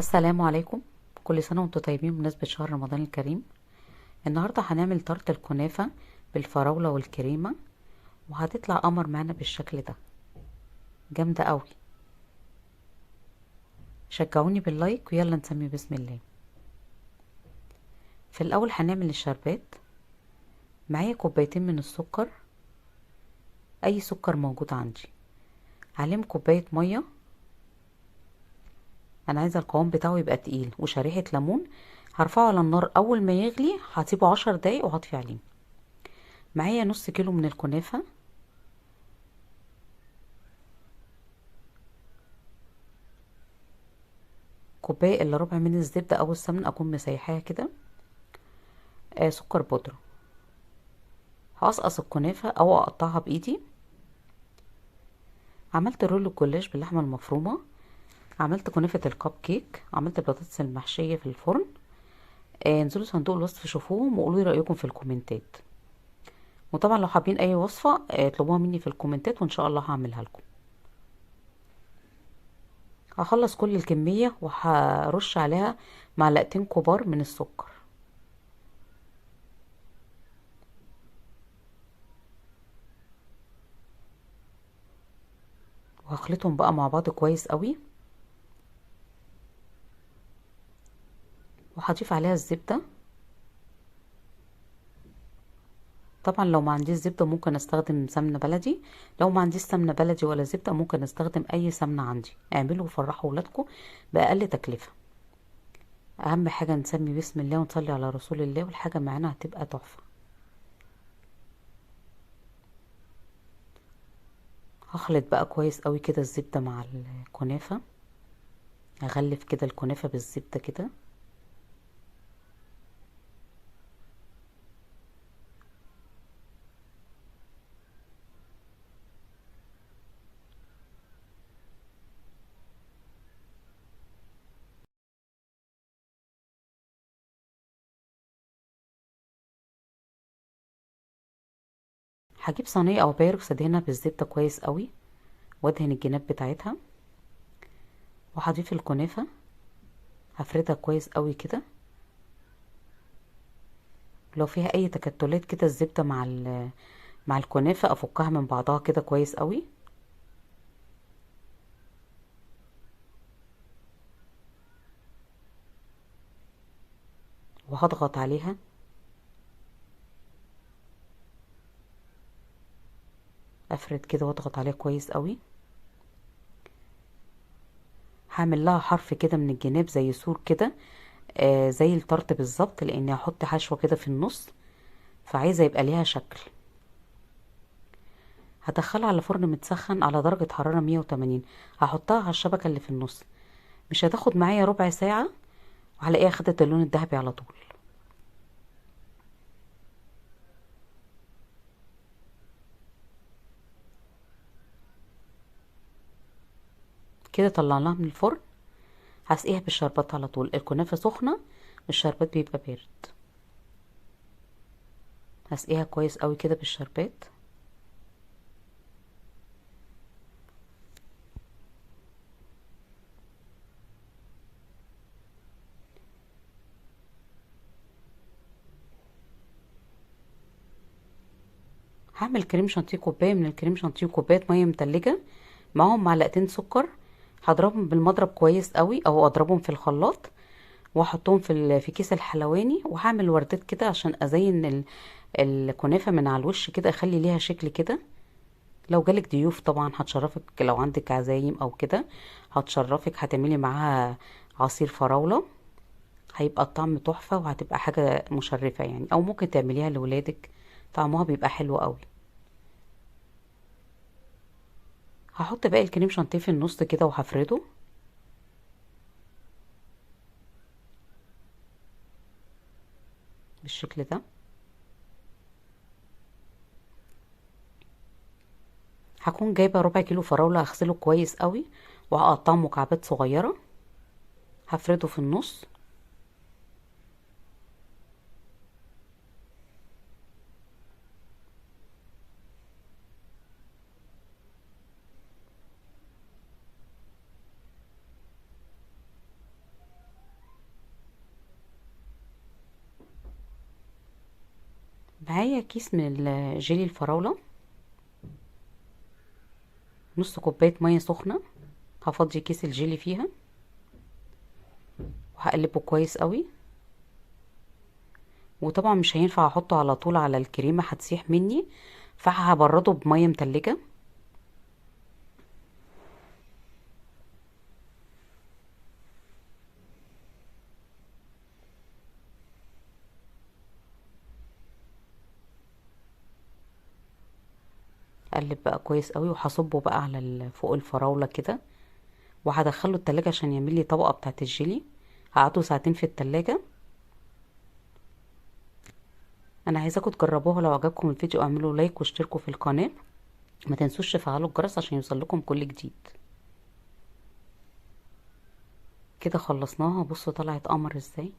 السلام عليكم، كل سنة وانتم طيبين بمناسبة شهر رمضان الكريم. النهاردة هنعمل طرط الكنافة بالفراولة والكريمة، وهتطلع قمر معانا بالشكل ده، جامدة قوي. شجعوني باللايك ويلا نسمي بسم الله. في الاول هنعمل الشربات. معايا كوبايتين من السكر، اي سكر موجود عندي، عليهم كوباية مية، انا عايزة القوام بتاعه يبقى تقيل، وشريحة ليمون. هرفعه على النار، اول ما يغلي هسيبه 10 دقايق وهطفي عليه. معايا نص كيلو من الكنافة، كوباية الا ربع من الزبدة او السمن اكون مسيحاها كده، سكر بودرة. هقصقص الكنافة او اقطعها بايدي. عملت رول الجلاش باللحمة المفرومة، عملت كنافة الكب كيك، عملت البطاطس المحشية في الفرن. انزلوا صندوق الوصف شوفوهم وقولوا لي رأيكم في الكومنتات. وطبعا لو حابين اي وصفة، اطلبوها مني في الكومنتات وان شاء الله هعملها لكم. هخلص كل الكمية وهرش عليها معلقتين كبار من السكر. وهخلطهم بقى مع بعض كويس قوي، وهضيف عليها الزبدة. طبعا لو ما عنديش زبدة ممكن استخدم سمنة بلدي، لو ما عنديش سمنة بلدي ولا زبدة ممكن استخدم اي سمنة عندي. اعملوا وفرحوا ولادكم باقل تكلفة. اهم حاجة نسمي بسم الله ونصلي على رسول الله، والحاجة معانا هتبقى تحفة. هخلط بقى كويس قوي كده الزبدة مع الكنافة، هغلف كده الكنافة بالزبدة كده. هجيب صينية او بايركس ادهنها بالزبدة كويس قوي، وادهن الجناب بتاعتها، وهضيف الكنافة، هفردها كويس قوي كده. لو فيها اي تكتلات كده الزبدة مع الكنافة افكها من بعضها كده كويس قوي. وهضغط عليها. افرد كده واضغط عليها كويس قوي. هعمل لها حرف كده من الجناب زي سور كده، زي الطرط بالظبط، لاني هحط حشوه كده في النص، فعايزه يبقى ليها شكل. هدخلها على فرن متسخن على درجه حراره 180، هحطها على الشبكه اللي في النص. مش هتاخد معايا ربع ساعه وهلاقيها خدت اللون الذهبي على طول. كده طلعناها من الفرن، هسقيها بالشربات على طول. الكنافة سخنة والشربات بيبقى بارد. هسقيها كويس قوي كده بالشربات. هعمل كريم شانتيه، كوباية من الكريم شانتيه وكوباية مية متلجة، معاهم معلقتين سكر. هضربهم بالمضرب كويس قوي او اضربهم في الخلاط، واحطهم في كيس الحلواني. وهعمل وردات كده عشان ازين الكنافة من على الوش كده، اخلي ليها شكل كده. لو جالك ضيوف طبعا هتشرفك، لو عندك عزايم او كده هتشرفك. هتعملي معاها عصير فراولة، هيبقى الطعم تحفة وهتبقى حاجة مشرفة. او ممكن تعمليها لولادك، طعمها بيبقى حلو قوي. هحط باقي الكريم شانتيه في النص كده وهفرده. بالشكل ده. هكون جايبه ربع كيلو فراوله، هغسله كويس قوي وهقطعه مكعبات صغيره، هفرده في النص. معايا كيس من الجيلي الفراولة، نص كوباية مية سخنة، هفضي كيس الجيلي فيها وهقلبه كويس قوي. وطبعا مش هينفع احطه على طول على الكريمة، هتسيح مني، فهبرده بمية متلجة. اقلب بقى كويس قوي، وهصبه بقى على فوق الفراولة كده، وهدخله التلاجة عشان يعمل لي طبقة بتاعت الجيلي. هقعده ساعتين في التلاجة. انا عايزاكم تجربوها، لو عجبكم الفيديو اعملوا لايك واشتركوا في القناة، ما تنسوش تفعلوا الجرس عشان يوصل لكم كل جديد. كده خلصناها، بصوا طلعت قمر ازاي،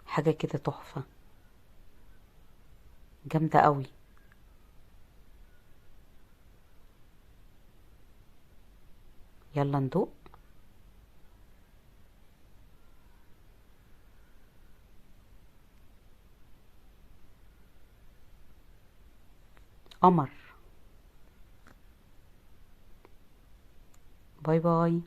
حاجة كده تحفة جامدة قوي. يلا ندوق. قمر. باي باي.